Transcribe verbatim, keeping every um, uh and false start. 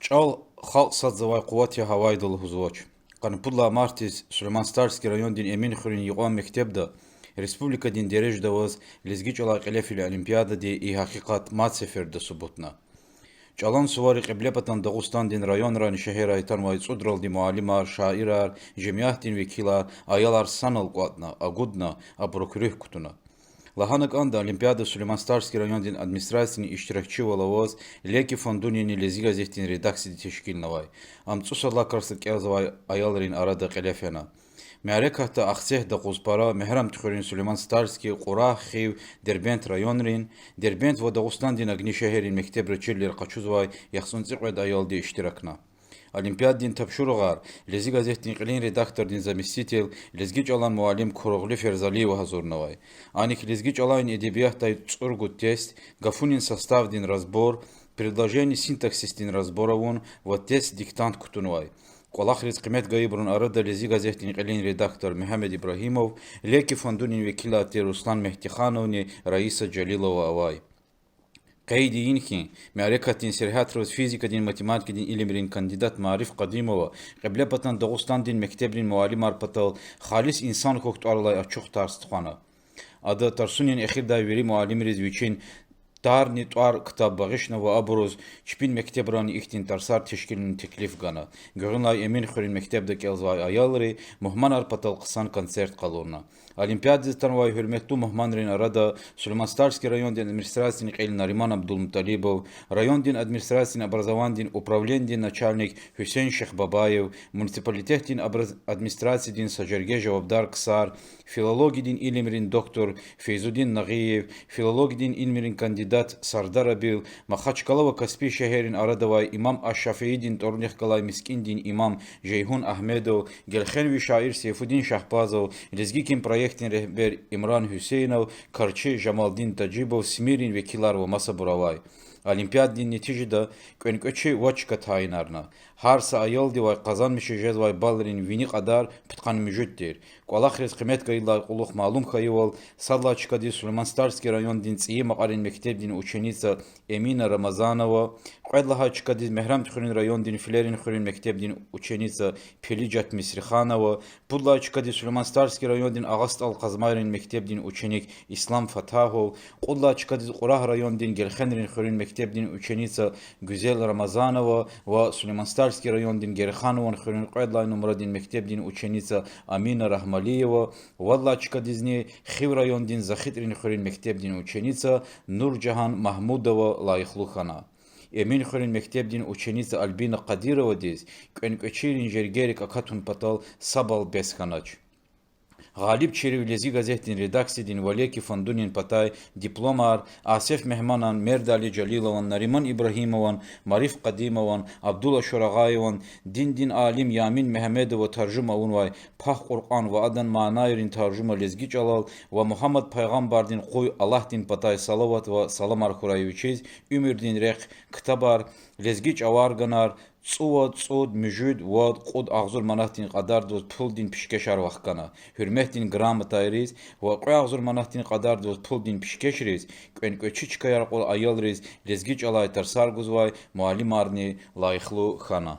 ЧӀал халкь садзавай къуват я гьавайда лугьузвач. Къанни пуд лагьай мартдиз Сулейман-Стальский райондин Эминхуьруьн юкьван мектебда республикадин дережада аваз лезги чӀалай кьиле фейи олимпиадади и гьакъикъат мад сеферда субутна. ЧӀалан сувари Кьиблепатан Дагъустандин районрайни шегьеррай атанвай цӀудралди муаллимар, шаирар, жемятдин векилар, аялар санал кӀватӀна, агудна, абурук руьгь кутуна. Лагьана кӀанда, олимпиада Сулейман-Стальский райондин администрациядин иштиракчивал аваз Леки фондунини Лезги газетдин редакцияди тешкилнавай. Ам цӀусад лагьай классда кӀелзавай аялрин арада кьиле фена. Мярекатда Ахцегь, Докъузпара, Мегьарамдхуьруьн, Сулейман-Стальский, Кьурагь, Хив, Дербент районрин, Дербент ва Дагъустандин Агни шегьеррин мектебра чирвилер къачузвай яхцӀурни цӀикьвед аялди иштиракна. Олимпиададин тапшуругъар Лезги газетдин кьилин редактордин заместитель, лезги чӀалан муаллим Куругъли Ферзалиева гьазурнавай. Аник лезги чӀалайни эдебиятдай цӀуругуд тест, гафунин составдин разбор, предложенидин синтаксисдин разбор авун ва тест-диктант кутунвай. КӀвалахриз къимет гайибурун арада Лезги газетдин кьилин редактор Мегьамед Ибрагьимов, Леки фондунин векилар тир Руслан Мегьтихановни Раиса Жалилова авай. Къейд ийин хьи, мярекатдин сергьятра аваз физикадин, математикадин илимрин кандидат Мариф Къадимова Кьиблепатан Дагъустандин мектебрин муаллимар патал Халис инсан хьухь тӀвар алай ачух тарс тухвана. Ада тарсунин эхирдай вири муаллимриз вичин тарни тӀвар ктаб багъишна ва абуруз чпин мектебрани ихьтин тарсар тешкилун теклиф гана. Гуьгъуьнлай Эминхуьруьн мектебда кӀелзавай аялри мугьманар патал хъсан концерт къалурна. Олимпиададиз атанвай гьуьрметлу мугьманрин арада Сулейман-Стальский райондин администрациядин кьил Нариман Абдулмуталибов, райондин администрациядин образованидин управленидин начальник Гьуьсейн Шихбабаев, муниципалитетдин образ-, администрациядин са жерге жавабдар ксар, филологиядин илимрин доктор Фейзудин Нагъиев, филологиядин илимрин кандидат Сардар Абил, Махачкъала ва Каспий шегьеррин арада авай Имам аш-Шафиидин тӀварунихъ галай мискӀиндин имам Жейгьун Агьмедов, гелхенви шаир Сейфудин Шагьбазов, Лезги кин проектдин регьбер Имран Гьуьсейнов, карчи Жамалдин Тажибов, СМИ-рин векилар ва масабур авай. Олимпиададин нетижада кӀвенкӀвечи вад чка тайинарна. Гьар са аялдивай къазанмишиз жезвай баллрин вини кьадар пудкъанни муьжуьд тир. КӀвалахриз къимет гайидалай кьулухъ малум хьайивал, сад лагьай чкадиз Сулейман-Стальский райондин ЦӀийи Макьарин мектебдин ученица Эмина Рамазанова, кьвед лагьай чкадиз Мегьарамдхуьруьн райондин Филерин хуьруьн мектебдин ученица Пелижат Мисриханова, пуд лагьай чкадиз Сулейман-Стальский райондин Агъа СтӀал Къазмайрин мектебдин ученик Ислам Фатагьов, кьуд лагьай чкадиз Кьурагь райондин Гелхенрин хуьруьн мектебдин ученица Гуьзел Рамазанова ва Сулейман-Стальский райондин Гереханован хуьруьн кьвед лагьай нумрадин мектебдин ученица Амина Рагьмалиева, вад лагьай чкадизни Хив райондин ЗахитӀрин хуьруьн мектебдин ученица Нуржагьан Магьмудова лайихлу хьана. Эминхуьруьн мектебдин ученица Альбина Къадировадиз кӀвенкӀвечийрин жергейрик акатун патал са балл бес хьанач. Гъалибчийривай Лезги газетдин редакциядин ва Леки фондунин патай дипломар Асеф Мегьманан, Мердали Жалилован, Нариман Ибрагьимован, Мариф Къадимован, Абдулла Шурагъаеван, диндин алим Ямин Мегьамедова таржума авунвай Пак Къуръан ва адан манайрин таржума лезги чӀалал ва Мугьаммад пайгъамбардин къуй Аллагьдин патай салават ва саламар хьурай вичиз уьмуьрдин рехъ ктабар, лезги чӀаварганар, цӀувад, цӀуд, муьжуьд ва кьуд агъзур манатдин кьадарда аваз пулдин пишкешар вахкана. Гьуьрметдин грамотайриз ва кьве агъзур манатдин кьадарда аваз пулдин пишкешриз кӀвенкӀвечи чкаяр кьула аялриз лезги чӀалай тарсар гузвай муаллимарни лайихлу хьана.